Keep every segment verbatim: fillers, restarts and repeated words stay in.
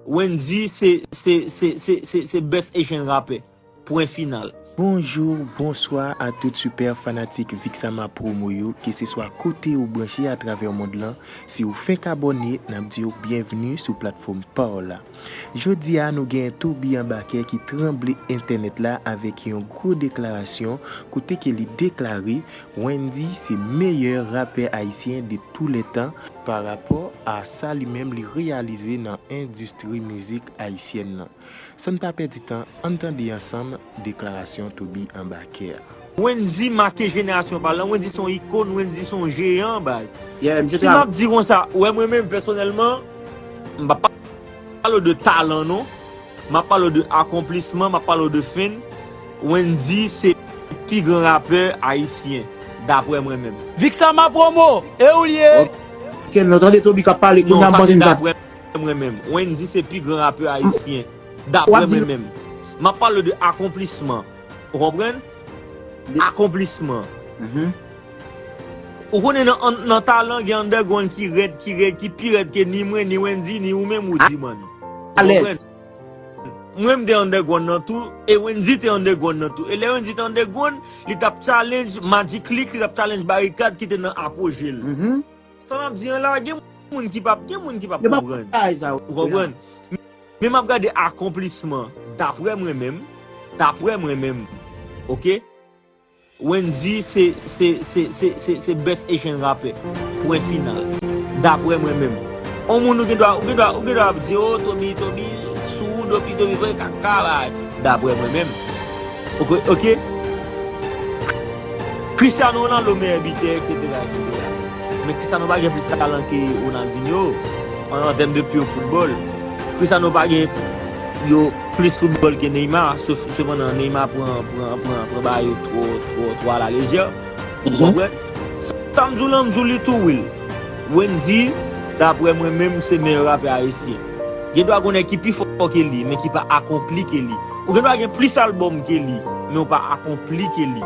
Wendyy se, se, se, se, se, se best Asian rapper. Pwen final. Bonjou, bonswa a tout super fanatik Vixama Promo yo, keseswa kote ou branche atravè mond lan, si ou fenk abòne, n ap di w byenvni sou platfòm pa w la. Jodi a, nou gen Toby Anbakè ki tranble entènèt la avèk yon gwo deklarasyon kote ke li deklare Wendyy se meyè rapè ayisyen de tou lè tan pa rapò a sa li menm li reyalize nan endistri mizik ayisyèn nan. San n pa pèdi tan, ann tande ansanm deklarasyon Toby Anbakè a. Wendyy make jenerasyon pa l lan. Wendyy se yon ikòn, Wendyy se yon jeyan, baz. Si m ap di konsa, ou wè mwen menm pèsonèlman, m p ap pale w de talan non. M ap pale w de akonplisman, m ap pale w de fame. Wendyy se pi gran rapè ayisyen, daprè mwen menm. Vixama Promo, e ou l ye? Ok, nou tande Toby k ap pale, kounye a m panse m sa. Daprè mwen menm. Wendyy se pi gran rapè ayisyen. Daprè mwen menm. M ap pale de akonplisman. Ou konprann? Akonplisman. Ou konnen nan, nan talan gen underground ki rèd, ki rèd, ki pi rèd ke ni mwen, ni Wendyy, ni ou menm ou di man. Ou konprann? Mwen m te underground nan tou, e Wendyy te underground nan tou. E lè Wendyy te underground, li t ap challenge Magic Click, li t ap challenge Barikad ki te nan apoje l. Sa m ap di an la, gen moun ki p ap, gen moun ki p ap konprann. Ou konprann? Men m ap gade akonplisman, daprè mwen menm, daprè mwen menm, oke? Wendyy se, se, se, se, se, se best Asian rapè. Pwen final. Daprè mwen menm. On moun ou gen dwa, ou gen dwa, ou gen dwa ap di, oh, Toby, Toby, sou, Toby, Toby, vre kaka, bay. Daprè mwen menm. Oke, oke. Cristiano Ronaldo meyè bitè, et cetera, et cetera. Men Cristiano pa gen plis talan ke Ronaldinho an, an tèm de pure football. Cristiano pa gen yo plis football ke Neymar, se, sepandan Neymar pran, pran, pran, pran bagay yo twò, twò, twò alalejè. Ou konprann? Sa m di w lan, m di w li tou, Will. Wendyy, daprè mwen menm, se meyè rapè ayisyen. Gen dwa gen nèg ki pi fò ke li, men ki pa akonpli ke li. Ou gen dwa gen plis albòm ke li, men ou pa akonpli ke li.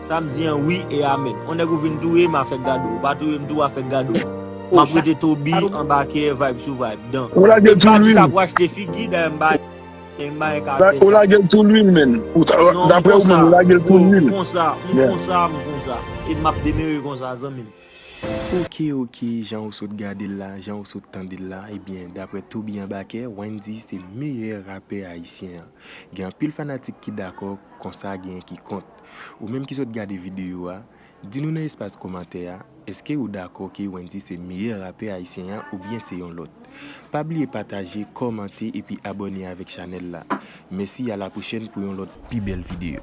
Sa m di an wi e amèn. On nèg ou vin touye m a fèk gade w. Ou pa touye m tou a fèk gade w. M ap rete Toby anbakè vibe sou vibe. Dan. Ou lage tou lwil. Sa pou achte figi dayè m bay. Ou lage l tou lwil, menn. Daprè ou menm, ou lage l tou lwil. M konsa, m konsa, m konsa. E m ap demere konsa, zanmi m. Ok, ok, jan ou sot gade l la, jan ou sot tande l la, ebyen, daprè Toby Anbakè, Wendyy se meyè rapè ayisyen an. Gen anpil fanatik ki dakò, konsa genyen ki kont. Ou menm ki sot gade videyo a, di nou nan espas kòmantè a, èske ou dakò ke Wendyy se meyè rapè ayisyen an oubyen se yon lòt? Pa bliye pataje, kòmante epi abòne avèk chanèl la. Mèsi, a la pwochèn pou yon lòt pi bèl videyo.